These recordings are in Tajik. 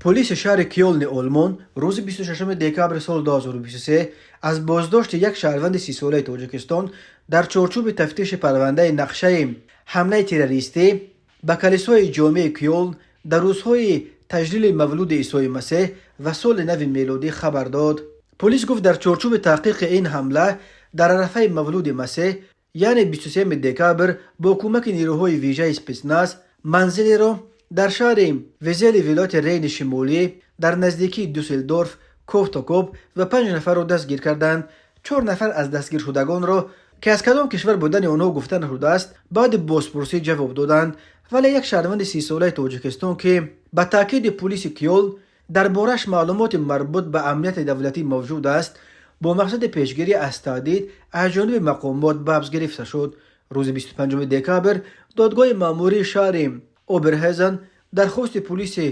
Полиси шаҳри Кёлни Олмон рӯзи 26 декабри соли 2023 аз боздошти як шаҳрванди 30-солаи Тоҷикистон дар чорчӯби тафтиши парвандаи нақшаи ҳамлаи террористӣ ба калисои ҷомеи Кёлн дар рӯзҳои таҷлили мавлуди Исои Масеҳ ва соли нави мелодӣ хабар дод. Полис гуфт, дар чорчӯби таҳқиқи ин ҳамла дар арафаи мавлуди Масеҳ, яъне 23 декабр, бо кӯмаки нерӯҳои вижаи спецназ манзилеро дар шаҳри Везели вилояти Рейни Шимолӣ дар наздикии Дюссельдорф кофтукоб ва панҷ нафарро дастгир карданд. Чор нафар аз дастгиршудагонро, ки аз кадом кишвар будани онҳо гуфта нашудааст, баъди бозпурсӣ ҷавоб доданд. Вале як шаҳрванди 30-солаи Тоҷикистон, ки ба таъкиди пулиси Кёлн дар бораш маълумоти марбут ба амнияти давлатӣ мавҷуд аст, бо мақсади пешгирӣ аз таҳдид аз ҷониби мақомот ба ҳабс гирифта шуд. Рӯзи 25 декабр додгоҳи маъмурии шаҳри Оберхезен дархости пулиси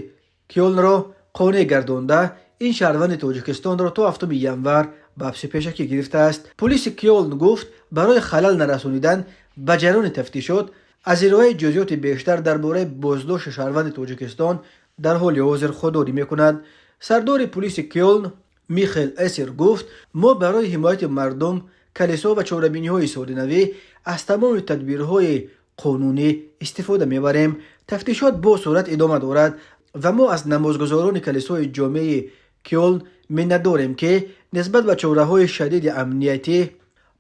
Кёлнро қонеъ гардонда, ин шаҳрванди Тоҷикистонро то 7 январ ба ҳабси пешакӣ гирифтааст. Пулиси Кёлн гуфт, барои халал нарасонидан ба ҷараёни тафтишот аз ироаи ҷузъиёти бештар дар бораи боздошти шаҳрванди Тоҷикистон дар ҳоли ҳозир худдорӣ мекунад. Сардори пулиси Кёлн Михел Эсер гуфт: «Мо барои ҳимояти мардум, калисо ва чорабиниҳои солинавӣ аз тамоми тадбирҳои қонунӣ истифода мебарем. Тафтишот бо суръат идома дорад ва мо аз намозгузорони калисои ҷомеи Кёлн миннатдорем, ки нисбат ба чораҳои шадиди амниятӣ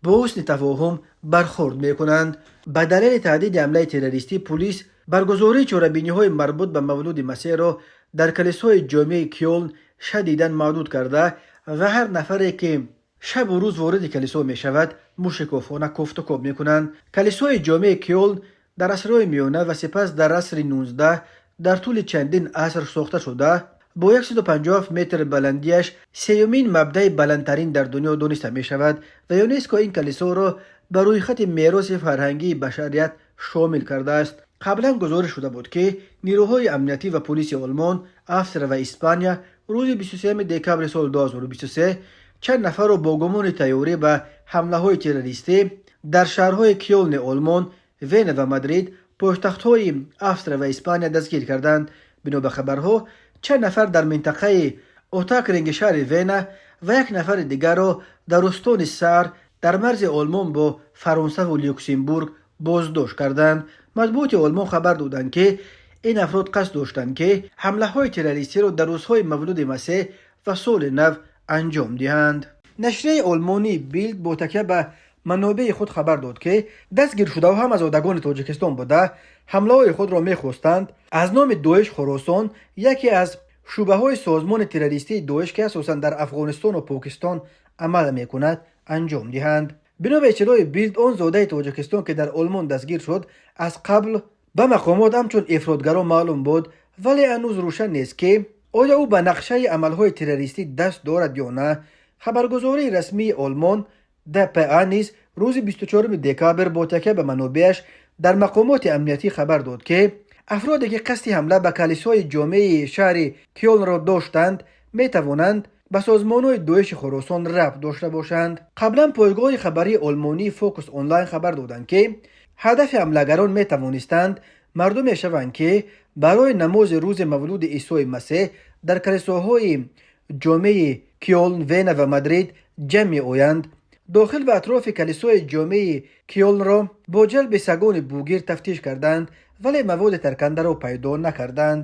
бо ҳусни тафоҳум бархӯрд мекунанд». Ба далели таҳдиди ҳамлаи террористӣ пулис баргузории чорабиниҳои марбут ба мавлуди Масеҳро дар калисои ҷомеи Кёлн шадидан маҳдуд карда ва ҳар нафаре, ки шабу рӯз вориди калисо мешавад, мушикофона кофтукоб мекунанд. Калисои ҷомеи Кёлн дар асрҳои миёна ва сипас дар асри 19 дар тӯли чандин аср сохта шуда, бо 157 метр баландиаш сеюмин мабдаи баландтарин дар дунё дониста мешавад ва ЮНЕСКО ин калисоро ба рӯйхати мероси фарҳангии башарият шомил кардааст. Қаблан гузориш шуда буд, ки нерӯҳои амниятӣ ва пулиси Олмон, Австрия ва Испания рӯзи 23 декабри соли 2023 чанд нафарро бо гумони тайёрӣ ба ҳамлаҳои террористӣ дар шаҳрҳои Кёлни Олмон, Вена ва Мадрид, пойтахтҳои Австрия ва Испания, дастгир карданд. Бино ба хабарҳо, чанд нафар дар минтақаи Отакринги шаҳри Вена ва як нафари дигарро дар устони Сар дар марзи Олмон бо Фаронсаву Люксембург боздошт карданд. Матбуоти Олмон хабар доданд, ки ин афрод қасд доштанд, ки ҳамлаҳои террористиро дар рӯзҳои мавлуди Масеҳ ва соли нав анҷом диҳанд. Нашрияи олмонии Билд бо такя ба манобеи худ хабар дод, ки дастгиршудаҳо ҳам аз зодагони Тоҷикистон буда, ҳамлаҳои худро мехостанд аз номи Доиш Хуросон, яке аз шӯъбаҳои созмони террористии Доиш, ки асосан дар Афғонистону Покистон амал мекунад, анҷом диҳанд. Бино ба иттилои Билд, он зодаи Тоҷикистон, ки дар Олмон дастгир шуд, аз қабл ба мақомот ҳамчун ифротгаро маълум буд, вале ҳанӯз рӯшан нест, ки оё ӯ ба нақшаи амалҳои террористӣ даст дорад ё на. Хабаргузории расмии Олмон ДПА низ рӯзи 24 декабр бо такя ба манобеаш дар мақомоти амниятӣ хабар дод, ки афроде, ки қасди ҳамла ба калисои ҷомеи шаҳри Кёлнро доштанд, метавонанд ба созмонҳои Доиши Хуросон рабт дошта бошанд. Қаблан пойгоҳи хабарии олмонии Фокус Онлайн хабар доданд, ки ҳадафи ҳамлагарон метавонистанд мардуме шаванд, ки барои намози рӯзи мавлуди Исои Масеҳ дар калисоҳои ҷомеи Кёлн, Вена ва Мадрид ҷамъ меоянд. Дохил ва атрофи калисои ҷомеи Кёлнро бо ҷалби сагони бугир тафтиш карданд, вале маводи таркандаро пайдо накарданд.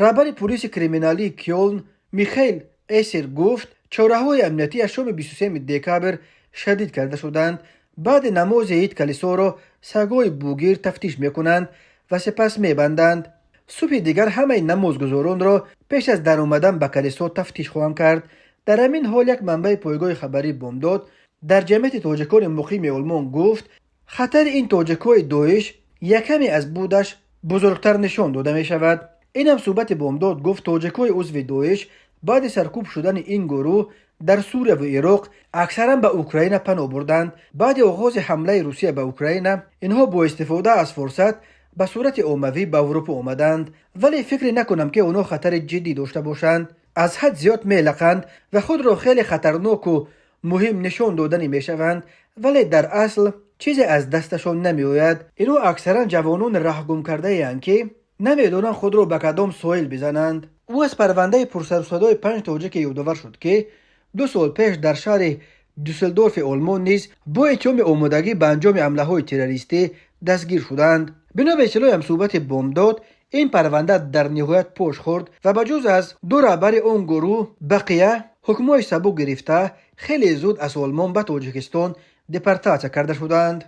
Раҳбари пулиси криминалии Кёлн Михаил Эсер гуфт, чораҳои амниятӣ аз шоми 23 декабр шадид карда шуданд. Баъди намози ид калисоро сагҳои бугир тафтиш мекунанд ва сипас мебанданд. Субҳи дигар ҳамаи намозгузоронро пеш аз даромадан ба калисо тафтиш хоҳанд кард. Дар ҳамин ҳол, як манбаи пойгоҳи хабарии Бомдод дар ҷамъияти тоҷикони муқими Олмон гуфт, хатари ин тоҷикҳои Доиш якаме аз будаш бузургтар нишон дода мешавад. Ин ҳамсӯҳбати Бомдод гуфт, тоҷикҳои узви Доиш баъди саркӯб шудани ин гурӯҳ дар Сурия ва Ироқ аксаран ба Украина паноҳ бурданд. Баъди оғози ҳамлаи Русия ба Украина инҳо бо истифода аз фурсат ба сурати оммавӣ ба Аврупо омаданд. Вале фикре накунам, ки онҳо хатари ҷиддӣ дошта бошанд. Аз ҳад зиёд мелақанд ва худро хеле хатарноку муҳим нишон доданӣ мешаванд, вале дар асл чизе аз дасташон намеояд. Инҳо аксаран ҷавонони раҳгумкардаеанд, ки Намедонанд, худро ба кадом соҳил бизананд. Ӯ аз парвандаи пурсарусадои панҷ тоҷике ёдовар шуд, ки 2 сол пеш дар шаҳри Дюссельдорфи Олмон низ бо иттиҳоми омодагӣ ба анҷоми ҳамлаҳои террористӣ дастгир шуданд. Бино ба иттилои ҳамсӯҳбати Бомдод, ин парванда дар ниҳоят пош хӯрд ва ба ҷуз аз ду раҳбари он гурӯҳ, бақия ҳукмҳои сабук гирифта, хеле зуд аз Олмон ба Тоҷикистон депортатсия карда шуданд.